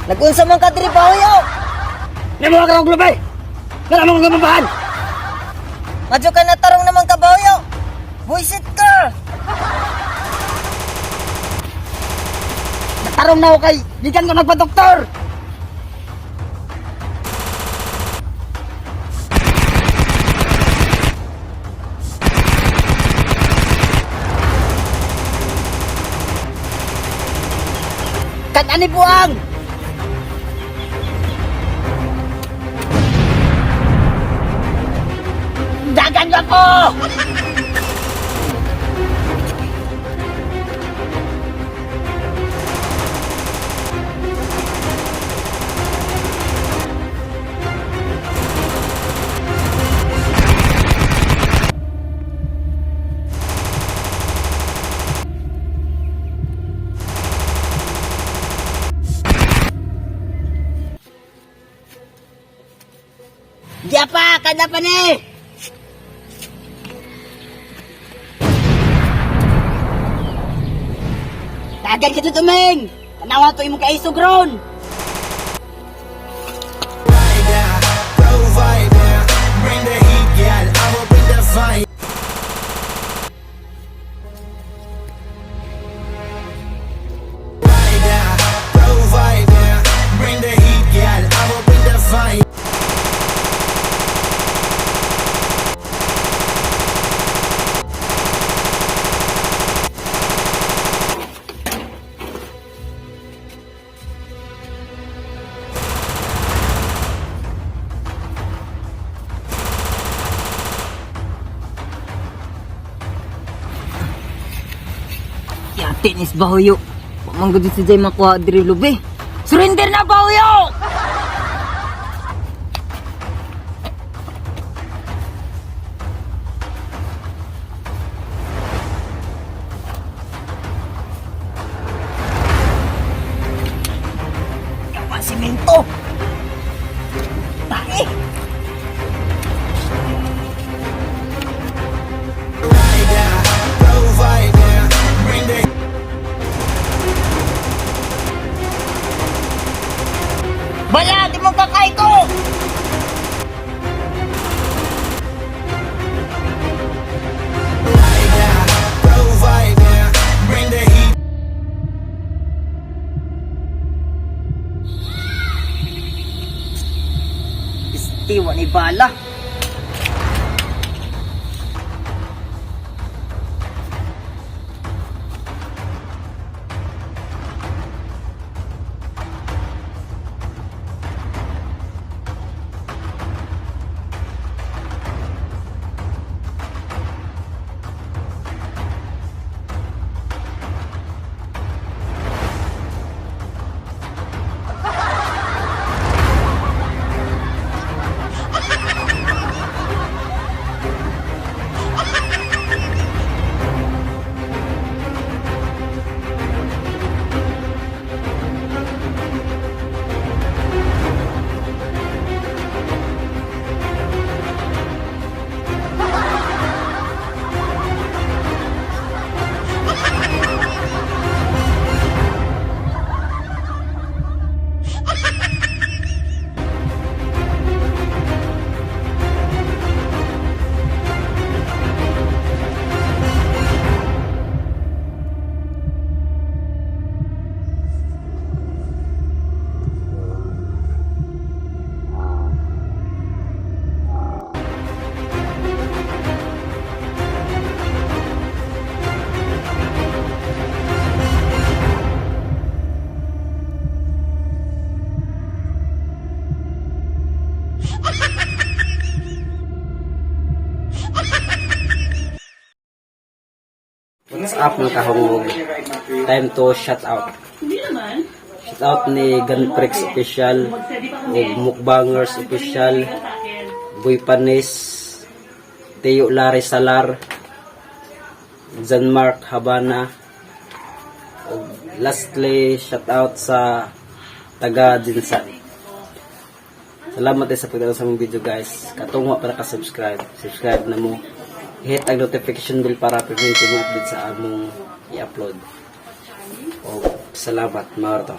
Nagunsa man ka diri, Bahoyo? Namo ka og lubay. Wala mo gamabahan. Madyo ka na tarong naman ka, Bahoyo. Buisit ka. Natarong na ako kay gikan ko nagpa-doktor. Kan ani buang. Dagan ako! Diya pa, kada pa ni! Dagan kita tuming! Tanawa to imong kaisog ron! Rider, provider, bring the heat, girl. I will bring the fire. Rider, provider, bring the heat, girl. I will bring the fire. Yati nis Bahoyo. Pamanggod si Jay makuha diri lubi. Surrender na, Bahoyo! Yawa simento. Tae! Rider, provider, bring the Bala, di mo kakay ko! Rider, provider, bring the heat. Istiwa ni bala. What's up, mga kahungog? Time to shout out. Shout out ni Gunprix Official, ug Mukbangers Official, Boy Panis, Teo Larry Salar, Zanmark Habana, ug lastly, shout out sa taga Dinsan. Salamat sa pagdala sa among video, guys. Katong wa para ka-subscribe, subscribe na mo. Hit ang notification bell para prevent mo update sa among i-upload. O salamat, mao to.